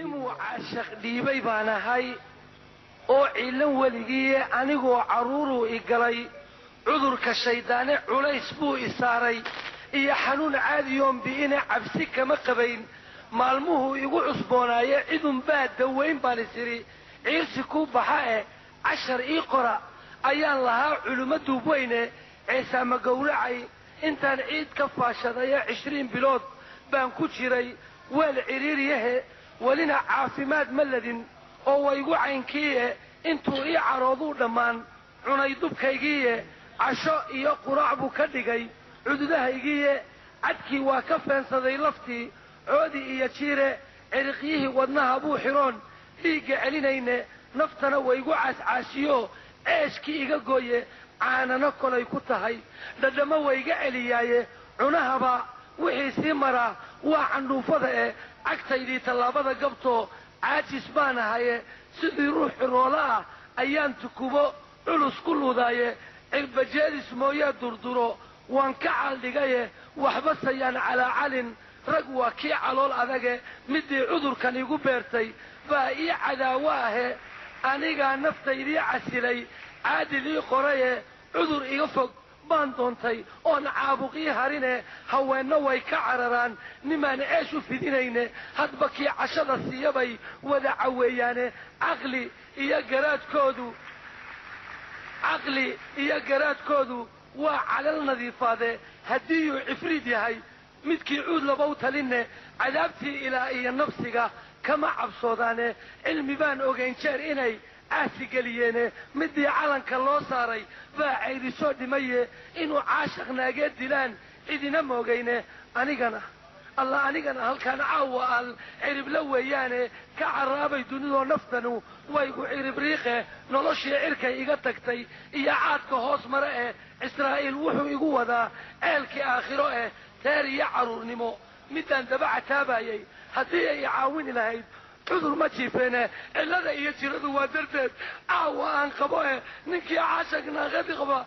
Nimuu caashaq dhiibay baan ahay oo ciilan weligiiye, anigoo carruuruu i galay cudurka shayddaane, culays buu i saaray iyo xanuun caadiyoon bi'ine, cabsi kama qabayn maalmuhuu igu cusboonaaye, cidunbaa dawayn baan is idhi ciirsi kuu baxa eh, cashar ii qora ayaan lahaa culummo duubweyne, ceesaama gowracay intaan ciid ka faashadaye, 20 bilood baan ku jiray weel cidhiiriyahe, welina caafimaad ma ladin oo waygu caynkiiye, intuu ii carooduu dhammaan cunay dubkaygiiye, casho iyo quraac buu ka dhigay cududahaygiiye, cadkii waa ka feensaday laftii coodi iyo jiire, ciriqyihii wadnaha buu xiroon dhiigga celinayne, naftana waygu caascaashiyo ceeshkii iga gooye, caanano kolay ku tahay dhadhammo wayga celiyaaye, cunahaba wixii sii maraa waa candhuufada eh, cagtaydii tallaabada gabtoo caajis baan ahaye, sidii ruux xiroolo ah ayaan tukubo culus ku luudaaye, cirbajeedis mooyee durduro waan ka caaldhigaye, waxba sayaan calaacalin rag waa kii calool adage, midii cudurkan igu beertay baa ii cadaawo ahe, anigaa naftaydii casilay caadil ii qoraye, cudur iga fog baan doontay oon caabuq ii harine, haweenna way ka cararaan nimaan ceesh u fidinayne, hadba kii cashada siiyabay wada caweeyaane, caqli iyo garaadkoodu, caqli iyo garaadkoodu waa calal nadiifaade, haddiiyuu cifriid yahay midkii cuud labow talinne, cadaabtii ilaa iyo nafsiga kama cabsoodaane, cilmi baan ogayn jeer inay caasi geliyeene, midii calanka loo saaray baa cayrisoo dhimaye, inuu caashaq naageed dilaan cidina moogayne, anigana alla anigana halkaan caawa al ciribla weeyaane, ka carraabay dunidoo naftanu waygu ciribriiqe, noloshii cirkay iga tagtay iyo caadka hoos mare eh, Israa'iil wuxuu igu wadaa ceelkii aakhiro eh, teer iyo carruurnimo midaan daba cataabayay, haddii ay caawini lahayd cudur ma jiifeene, cillada iyo jiradu waa darteed caawa aan qabo eh, ninkii caashaq naaqadi qaba.